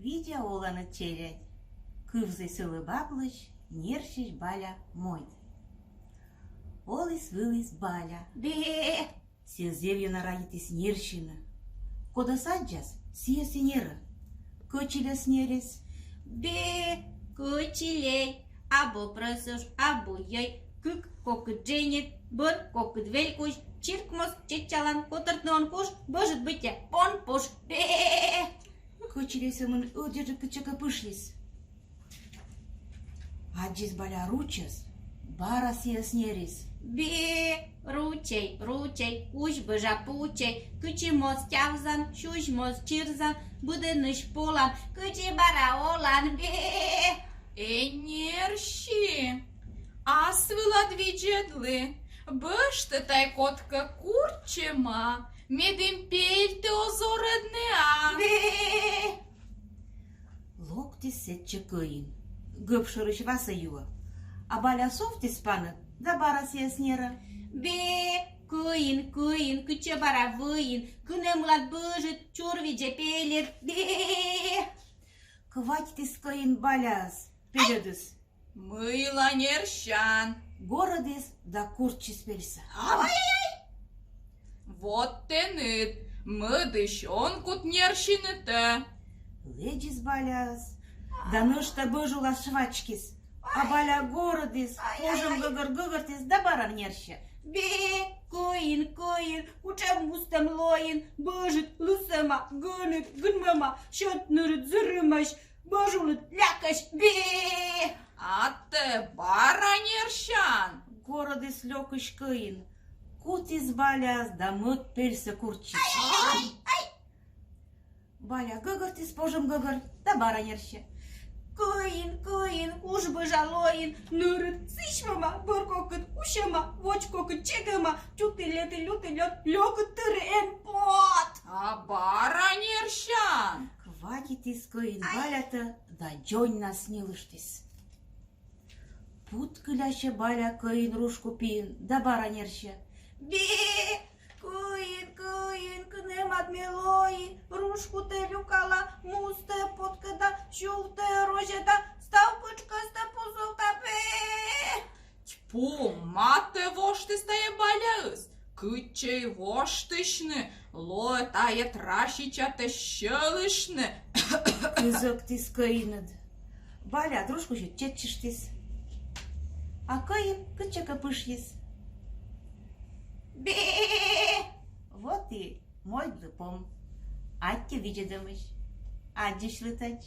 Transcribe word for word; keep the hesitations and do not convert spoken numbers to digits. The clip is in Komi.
Видза оланныд, челядь! Кывзӧй сьӧлӧ баблысь нерсьысь Баля мойд. Оліс-выліс Баля. Бе! Сійӧ зэв ёна радейтіс нерсьыны. Кодӧс аддзас, сійӧс и нерӧ. Кӧчильӧс нерис. Бе! Кӧчильӧй, абу прӧсуж, абу йӧй, кык кокыд дженьыд, бӧр кокыд вель кузь, чирк моз чеччалан, котӧртны он куш, бӧжыд быттьӧ понпуш. Бе! Кӧчильӧй сӧмын ӧдйӧджык кытчӧкӧ пышйис. Аддзис Баля ручӧс, бара сійӧс нерис. Бе! Ручӧй, ручӧй, кузь бӧжа пучӧй, кычи моз тявзан, сюзь моз чирзан, быдӧнысь полан, кыдзи бара олан. Бе! Эн нерсьы, ас вылад видзӧдлы, бӧжтӧ тай кодкӧ курччӧма, медым пельтӧ оз орӧдны, а. Бе! Локтіс сэтчӧ кӧин, гӧп шӧрысь васӧ юӧ. А Баля сувтіс паныд да бара сійӧс нерӧ. Бе! Кӧин, кӧин, кытчӧ бара вӧйин, кынӧмлад бӧжыд, чурвидзӧ пельыд. Бе! Кватитіс кӧин Баляӧс пельӧдыс. Мыйла нерсян? Горӧдіс да курччис пельсӧ. Ай-яй-яй! Вот тэныд, мӧдысь он кут нерсьынытӧ. Лэдзис Баляӧс да нӧшта бӧж улас швачкис. А Баля горӧдіс, пожӧм гӧгӧр гӧгӧртіс да бара нерсьӧ. Бе! Кӧин, кӧин, кутшӧм мустӧм лоин, бӧжыд лысӧма, гӧныд гынмӧма, сьӧд нырыд зырымӧсь, бӧж улыд лякӧсь. Бе! А тэ бара нерсян? Горӧдіс лёкысь кӧин. Кутіс Баляӧс да мӧд пельсӧ курччис. Баля гӧгӧртіс пожӧм гӧгӧр да бара нерсьӧ. Кӧин, кӧин, куш бӧжа лоин, нырыд сісьмӧма, бӧр кокыд усьӧма, водз кокыд чегӧма, тюты-леты, люты-лёт, лёкыд тыры эн пот. А бара нерсян? Кватитіс кӧин Балятӧ да дзоньнас ньылыштіс. Путкылясьӧ Баля кӧин рушку пиын да бара нерсьӧ. Бе! Кӧин, кӧин, кынӧмад ме лои, рушкутӧ люкала, мустӧ поткӧда, сювтӧ розьӧда, став пытшкӧстӧ пузовта. Бе! Тьпу, матӧ воштіс тайӧ Баляыс. Кытчӧ и воштысьны, лоӧ тайӧ трасичатӧ сьӧлыштны. Кызӧктіс кӧиныд. Баля рушкусьыд чеччыштіс. А кӧин кытчӧкӧ пышйис. Бе! Вот и мойдлы пом. Аттьӧ видзӧдӧмысь. Аддзысьлытӧдз.